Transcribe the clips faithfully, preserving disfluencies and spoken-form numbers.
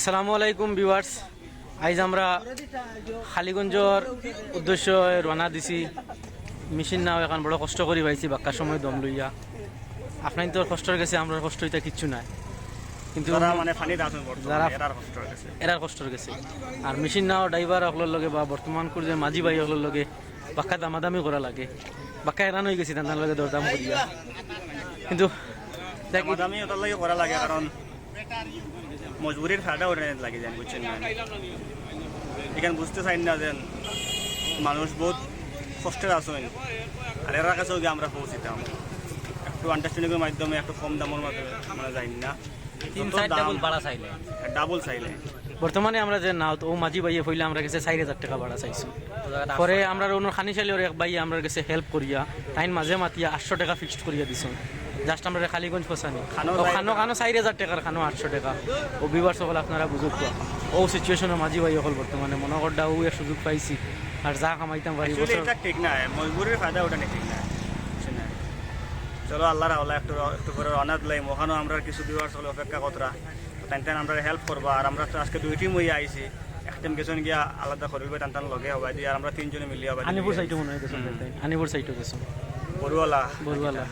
আসসালামু আলাইকুম ভিউয়ার্স, আইজ আমরা কালিগঞ্জর উদ্দেশ্যে রওনা দিছি। মেশিন নাও এখান বড় কষ্ট করি পাইছি, বাক্কা সময় দম লইয়া। আপনাইনতর কষ্টর গেছে আমরার কষ্ট ইতা কিচ্ছু নাই, কিন্তু যারা মানে পানিত আছইন বর্তমানে, যারা এরার কষ্টর গেছে। এরার কষ্টর গেছে। আর মেশিন নাও ড্রাইভার অকলর লগে বা বর্তমান কুর যে মাঝি ভাই অকলর লগে বাক্কা দামাদামি করা লাগে, বাক্কা হেরান অইগেছি তান লগে দরদাম করিয়া। কিন্তু দেখি দামাদামি ওটার লগে করা লাগে, কারণ মজবুরির ফায়দা ওটা লাগে যায়, বুঝছইন না? এখান বুঝতে চাইন না যে মানুষ বহুত কষ্টে আছইন, আর এরার কাছেও গিয়া আমরা পৌঁছিতাম। একটু আন্ডারস্ট্যান্ডিংয়ের মাধ্যমে একটু কম দামের মাধ্যমে আমরা যাই না। তিন যত চাইর দাম, ডাবল ভাড়া চাইলে। ডাবল চাইলে। বর্তমানে আমরা যে নাওত, ও মাঝি ভাইয়ে পয়লা আমরার গেছে চাইর হাজার টেকা ভাড়া চাইছইন। পরে আমরার অনো খানিশালির এক ভাইয়ে আমরার গেছে হেল্প করিয়া, তাইন মাঝে মাতিয়া আটশো টেকা ফিক্সড করিয়া দিছইন। Just আমরারে কালিগঞ্জ পৌঁছানি। খানো ও চাইর খানো, হাজার। খানো চাইর হাজার টেকার, খানো আটশো টেকা। ও ভিউয়ার্স অকল আপনারা বুঝউক্কা। ও সিচুয়েশনো মাঝি ভাই অকল বর্তমানে মনো কররা ও এক সুযোগ পাইছি। আর যা কামাইতাম পারি Actually, বছর এটা ঠিক না, মজবুরির ফায়দা ওটা নিয়ে ঠিক না, বুঝছইন না? চলো, আল্লাহর হাওলা, একটু, একটু পরে রওনা দিলাইমু। ওখানো আমরার কিছু ভিউয়ার্স অকলে অপেক্ষা কররা, তাইন তাইন আমরারে হেল্প করবা। আর আমরা তো আজকে দুই টিম অইয়া আইছি, এক টিম গেছইন গিয়া আলাদা করিল ভাই তান তান লগে হবায়দি, আর আমরা তিনজনে মিলি হবায়দি আনিপুর লইয়া সাইডো আইছি। মনে হয় গেছে, হুম। তাই আনিপুর সাইডো গেছে। বড়ুয়ালা। বড়ুয়ালা।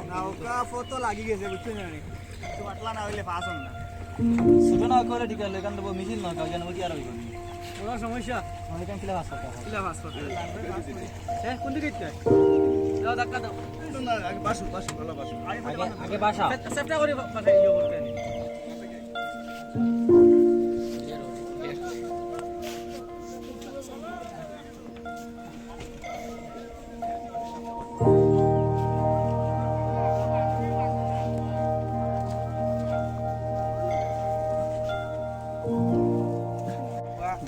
নৌকা ফটো লাগি গেছে, বুঝছইন না নি? একটু পাতলা না অইলে পাস অয় না। ছোট না করে ঠিক আছে, এখান থেকে মিছিল না, কাউ জানবো কি আর অইব? বড় সমস্যা। আমার এখান কিলা পাস করতে হবে। কিলা পাস করতে হবে। হ্যাঁ, কোন দিকে ইচ্ছা? দাও, ধাক্কা দাও। না, আগে বাসু, বাসু, ভালো বাসু। আগে, আগে বাসা। সেফটা করে বা-, বাসা ইয়ে করতে হবে।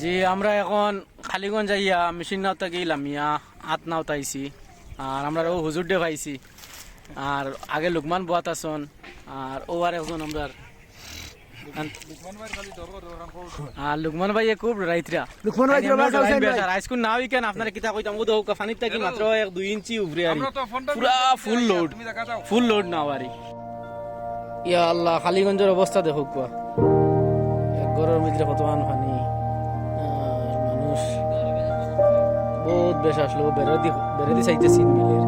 জি, আমরা এখন কালিগঞ্জ যাইয়া মেশিন নাও থাকি লামিয়া আত নাওত আইছি। আর আমরা ও হুজুররে পাইছি, আর আগে লুকমান বওয়াত আছইন, আর ও আর একজন আমরার আর লুকমান ভাইয়ে খুব রাইতরা। লুকমান ভাই, তাইন কিবা আমরা বাসা জয়েন হইছেন ভাই? বেশ, আর আইজকুর নাও ইখান আপনারে কিতা কইতাম, ও দেখউক্কা পানির থাকি মাত্র এক দুই ইঞ্চি উপরে আর আমরা তো ফোনটা পুরা নিয়ে ফুল লোড, তুমি দেখা যাও। ফুল লোড নাও আরি। ইয়া আল্লাহ, কালিগঞ্জর অবস্থা দেখউক্কা। এক ঘরর ভিতরে কতখান পানি। আর মানুষ বহুত বেশ আসলো, বেড়াদি, বেড়াদি চাইতে সিন মিলের।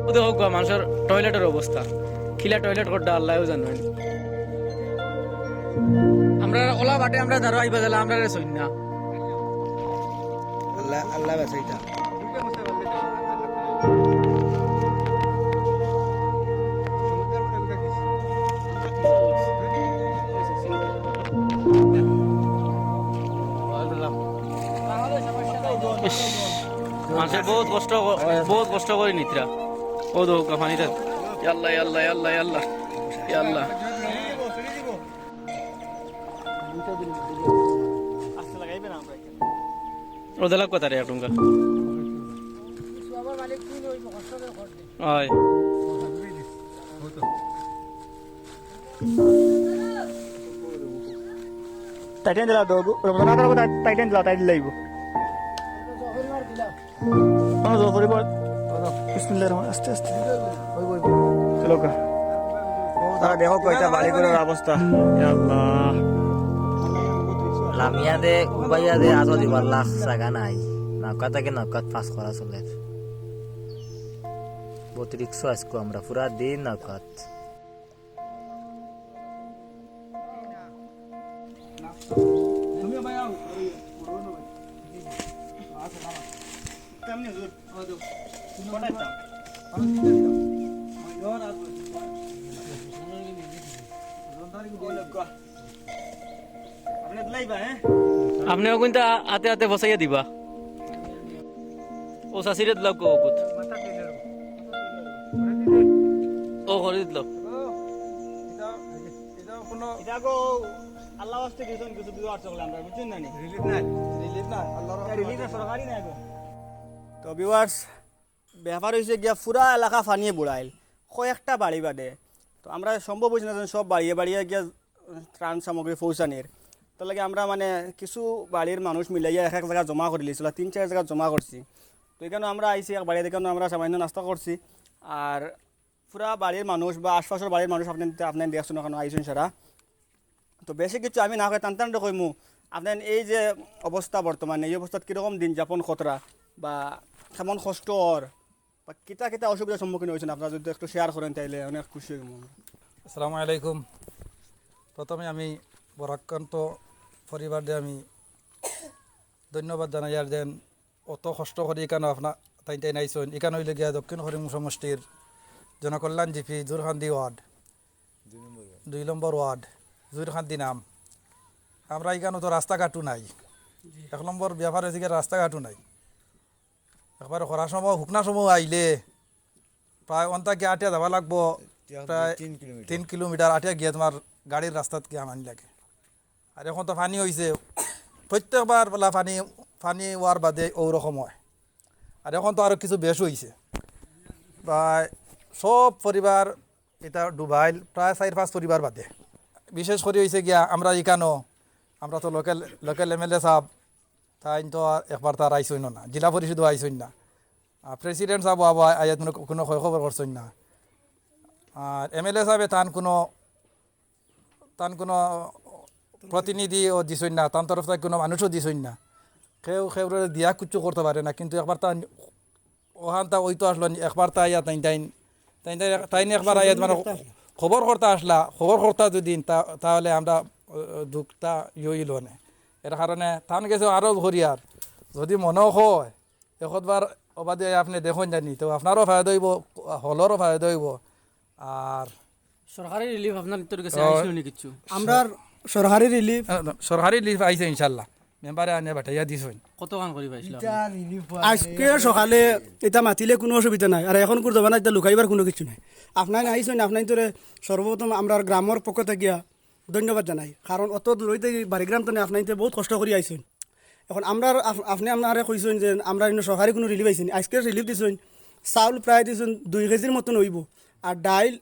ও দেখউক্কা, মানুষর টয়লেটর অবস্থা, কিলা টয়লেট করতা আল্লায়ও জানইন। আমরা ওলা বাটে আমরা ধারো আইবা দিলা, আমরারে চইন না। আল্লাহ, আল্লাহ বাঁচাইতা। ইশ, মানুষে বহুত কষ্ট ক-, বহুত কষ্ট করি নিতরা। ও দেখউক্কা পানিটা। ইয়া আল্লাহ, ইয়া আল্লাহ, ইয়া আল্লাহ, ইয়া আল্লাহ, ইয়া আল্লাহ। ও দিলা কত রে এক টুঙ্গা? অয়। টাইটেন দিলা তো, রমজান আদার কথা টাইটেন দিলা, টাইটেন দিলাইব। বিসমিল্লাহির রহমান, আস্তে আস্তে। চলো গা। তারা দেখো কয়টা বাড়ি ঘরের অবস্থা। ইয়া আল্লাহ। লামিয়া দে, উবাইয়া দে, আজও দিবার লাখ জাগা নাই। নৌকা থাকি নৌকাত পাস করা চলের। বহুত রিক্স আজকে আমরা পুরা দিন নৌকাত। আপনে অগুইনতা আতে আতে বসাইয়া দিবা। ও চাচিরে দিলাও কো অগুত। ও করে দিলাও। ইটা গো, আল্লাহ ওয়াস্তে কিছু কিছু দিও আর চকলে আমরা, বুঝছইন না নি? রিলিফ নাই। রিলিফ নাই, আল্লাহর ইটা রিলিফ না, সরকারি না গো। তো ভিউয়ার্স, ব্যাপার অইছে গিয়া পুরা এলাকা পানিয়ে বুড়াইল, কয়েকটা বাড়ি বাদে। তো আমরা সম্ভব অইছে না যেন সব বাড়িয়ে বাড়িয়ে গিয়া ত্রাণ সামগ্রী পৌঁছানির। তার লাগি আমরা মানে কিছু বাড়ির মানুষ মিলাইয়া এক এক জাগা জমা করিলিছি, তিন চার জাগা জমা করছি। তো এখানে আমরা আইছি এক বাড়িত, এখানে আমরা সামান্য নাস্তা করছি। আর পুরা বাড়ির মানুষ বা আশপাশর বাড়ির মানুষ আপনে, আপনে দেখছইন ওখানে আইছইন সারা। তো বেশি কিছু আমি না কই, টান টান কইমু। আপনার এই যে অবস্থা বর্তমানে, এই অবস্থাত কিরকম দিন যাপন কররা বা কেমন কষ্ট অর বা কিতা কিতা অসুবিধার সম্মুখীন অইছইন, আপনারা যদি একটু শেয়ার করেন তাইলে অনেক খুশি অইমু আমরা। আসসালামু আলাইকুম। প্রথমে আমি বরাক্রান্ত পরিবাররে আমি ধন্যবাদ জানাইয়ার যেন অত কষ্ট করি ইকানো আপনা তাইন তাইন আইছইন। ইকানো অইলো গিয়া দক্ষিণ করিম সমষ্টির জনকল্যাণ জিপি জুরকান্দি ওয়ার্ড, দুই নম্বর ওয়ার্ড, জুরকান্দি নাম। আমরা ইকানো তো রাস্তাঘাটও নাই। এক নম্বর ব্যাপার অইছে গিয়া রাস্তাঘাটও নাই। একবারে খরার সময়, হুকনা সময় আইলে প্রায় অন্তাকি আটিয়া যাওয়া লাগবো, প্রায় তিন কিলোমিটার। তিন কিলোমিটার আটিয়া গিয়া তুমার গাড়ির রাস্তাত গিয়া হামানি লাগে। আর এখন তো পানি অইছে, প্রত্যেকবার বলা পানি, পানি অওয়ার বাদে অউ রকম অয়। আর এখন তো আরো কিছু বেশ অইছে, প্রায় সব পরিবার ইটা ডুবাইল, প্রায় চাইর পাঁচ পরিবার বাদে। বিশেষ করি অইছে গিয়া আমরা ইকানো, আমরা তো লোকাল, লোকাল এমএলএ সাব, তাইন তো আর একবার তার আইছইন না, জেলা পরিষদও আইছইন না। আর প্রেসিডেন্ট সাব আবার আইয়া কোনো, কোনো খয় খবর করছইন না। আর এমএলএ সাবে তান কোনো, তান কোনো প্রতিনিধিও দিছইন না, তান তরফ থাকি কোনো মানুষও দিছইন না। কেউ কেউরে দিয়া কিচ্ছু করতা পারে না, কিন্তু একবার তান অখানতা অইতো আসলো নি, একবার তা আইয়া তাইন, তাইন, তাইন, তাইন, তাইন একবার আইয়া মানে খবর করতা আসলা, খবর করতা যদি তা-, তাহলে আমরা, আহ, দুখটা ইয়ে অইলো নে। এর কারণে তান গেছে আরো করি আর যদি মনে হয়, একবার ওবাদে আপনে দেখইন জানি, তো আপনারও ফায়দা অইবো, হকলরও ফায়দা অইবো। আর সরকারি রিলিফ আপনার তোর গেছে ও, আইছিল নি কিচ্ছু? আমরার সরকারি রিলিফ আহ, সরকারি রিলিফ আইছে ইনশাল্লাহ, মেম্বারে আনে পাঠাইয়া দিছইন। কতখান করি পাইছিল আপনি? আজকে সকালে ইতা মাতিলে কোনো অসুবিধা নাই, আর এখনকুর জমানাত ইতা লুকাইবার কোনো কিছু নাই। আপনাইন আইছইন, আপনাইনতরে সর্বপ্রথম আমরার গ্রামর পক্ষ থাকিয়া ধন্যবাদ জানাই, কারণ অত দূর অইতে বাড়িগ্রাম তনে আপনাইনতে বহুত কষ্ট করি আইছইন। এখন আমরার আপ-, আপনে আমরারে কইছইন যে আমরার ইনো সরকারি কোনো রিলিফ আইছে নি, আজকে রিলিফ দিছইন, চাউল প্রায় দিছইন দুই কেজির মতন অইবো, আর ডাইল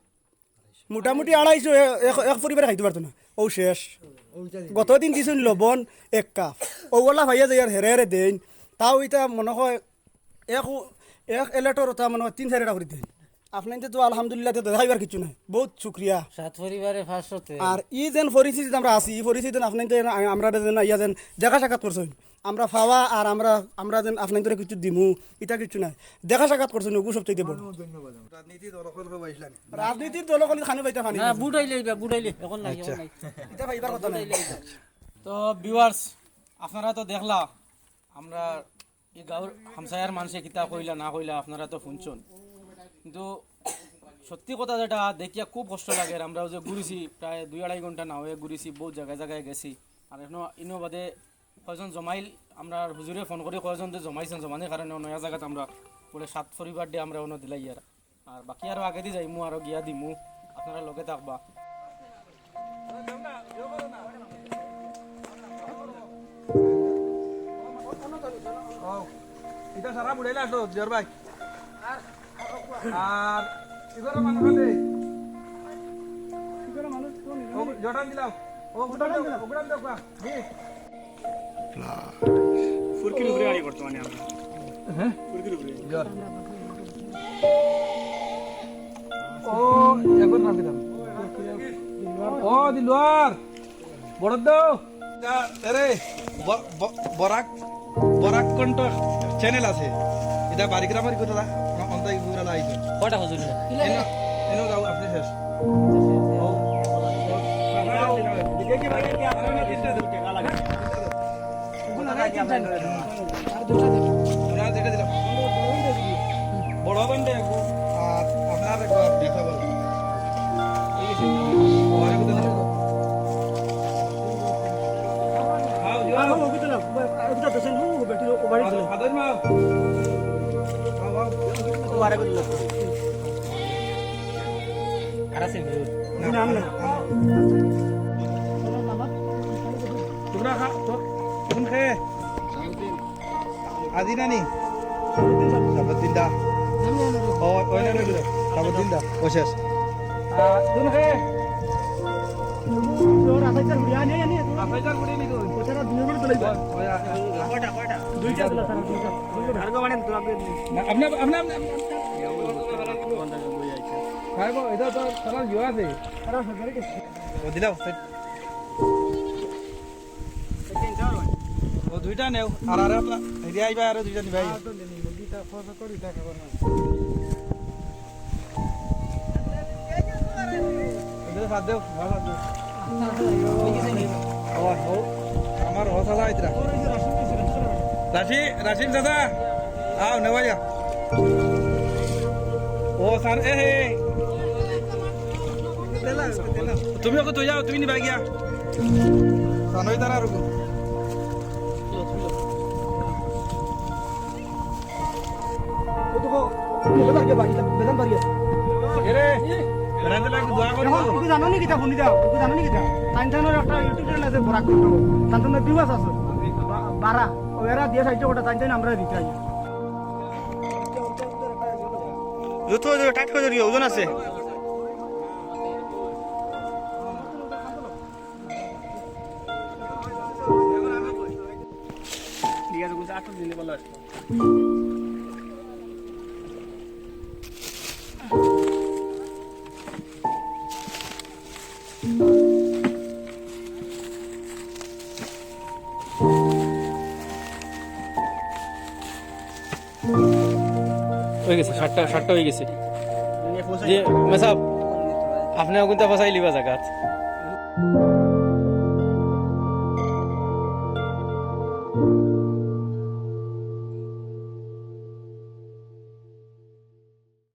মোটামুটি আড়াইশো এ-, এক, এক পরিবারে খাইতে পারতো না, অউ শেষ। গত দিন দিছইন লবণ এক কাপ, অউ ওলা ভাইয়া যাইয়ার হেরে হেরে দেইন, তাও ইতা মনে হয় এক, এক এলেটর ওটা মনে হয় তিন চাইরটা করি দেইন। আপনাইনতে তো আলহামদুলিল্লাহ, তো দেখাইবার কিছু নাই, বহুত শুক্রিয়া। সাত পরিবারে পাঁচশো তেল। আর ই যেন পরিস্থিতিত আমরা আছি, ই পরিস্থিতিত আপনাইনতে আ-, আমরারে যেন ইয়া যেন দেখা সাক্ষাৎ করছইন, আমরা পাওয়া আর আমরা, আমরা যেন আপনাইনতরে কিছু দিমু, ইটা কিছু নাই। দেখা সাক্ষাৎ করছইন, ওগু সবচাইতে বড়। ধন্যবাদ। রাজনীতির দল অকল কেউ আইছলা নি? রাজনীতির দল অকল খানি পাইতা পানি না, নাই। ভোট আইলে আইবা, ভোট আইলে, এখন নাই, আচ্ছা। এখন নাই। ইটা পাইবার কথা নাই। তো ভিউয়ার্স, আপনারা তো দেখলা, আমরা ই গাঁওর হামসায়ার মানষে কিতা কইলা না কইলা, আপনারা তো হুনছইন। কিন্তু সত্যি কথা যেটা দেখিয়া খুব কষ্ট লাগের। আমরাও যে ঘুরিছি, প্রায় দুই আড়াই ঘন্টা নাওয়ে ঘুরিছি, বহুত জাগায় জাগায় গেছি। আর এখনো ইনো বাদে কয়জন জমাইল, আমরার হুজুরে ফোন করি কয়জন যে জমাইছইন, জমানির কারণে অনো এক জাগাত আমরা পরে সাত পরিবার দিয়া আমরা অনো দিলাইয়ার। আর বাকি আরো আগেদি যাইমু, আরো গিয়া দিমু, আপনারা লগে থাকবা। ও, ইটা সারা বুড়াইলা আসো, জিয়ার ভাই। আর ইগরে মানুষ আছে? ও, জটান দিলাও। ও, জটান দিলাও। জি। ফুরকির উপরে আড়ি বর্তমানে আমরা। হ্যাঁ? ফুরকির উপরে। জোর। ও, এখন নাম দিলাম। ও, দিলওয়ার। বড় দাও। ইটা, আরে, ব-, ব-, বরাক, বরাক কণ্ঠ চ্যানেল আছে। ইটা বাড়ি গ্রামের কথা না, অন্তাই ঘুরা লাইছে। কয়টা হুজুর? এনো, এনো যাও, আপনি শেষ। ওরা যেটা দিলাম। বড় হবেন রে, আর আপনার একবার দেখা বলো। ঠিক আছে? ওরা কোথায়? আও, যাও। আদর মা। আও, আও। আর আছে ভিডিও। না, না, না। তোমরা খা, তো, কোন খেয়ে? আজি নানি? সাবুদ্দিন দা। ও, ওই না, না, না। সাবুদ্দিন দা, ও শেষ। আহ, দুনো হে। তোর আঠাইশটা ঘুড়ি আনে, আনে, তোর আঠাইশটা ঘুড়ি নি কই? ওটা দুই ঘুড়ি তুলে দে। ওই, ওই, আ-, আ-, কয়টা, কয়টা? দুইটা দিলা, স্যার, দুইটা। দুইটা। আর গো মানে তোরা আপনি না, আপনি, আপনি, আপনি, আপনি। খাইবো, এটা তো সারা ইয়ে আছে। আরে, সরকারি কিছু। ও দিলাও, সেট। ও দুইটা নেও, আর আরে আপনার, হেরি আইবা, আরো দুইটা নিবা। এদের বাদ দেও, বাদ দেও। ও, ও, আমার ও চাচা আইতরা। রাশি, রাশিদ চাচা, আও, নেওয়া যা। ও, স্যার, এ, হে। তুমি ওকে তো যাও, তুমি নিবা গিয়া। সানই তারা রুকো। ও তো মুখে বাড়িয়ে বাড়ি, বেতন বাড়িয়ে। এরে, বেড়াতে লাগবে, দোয়া করো। এখন তুমি জানো নি কিতা, শুনি যাও, তুমি জানো নি কিতা? তাইন তাইনর একটা YouTube channel আছে, বরাক কণ্ঠ। তান তাইনর viewers আছে। বা-, বারা, ও এরা দিয়ে সাহায্য করে, তাইন তাইন আমরা দিতে আই। জুতো, জুতো tight করে দিও, ওজন আছে। ঠিক আছে, বুঝছি, আটটা দিলে বলো আর কি। হয়ে গেছে, সাতটা, সাতটা হয়ে গেছে। জি, মেসাব, আপনি ওগুনটা ফসাই লিবা জাগাত।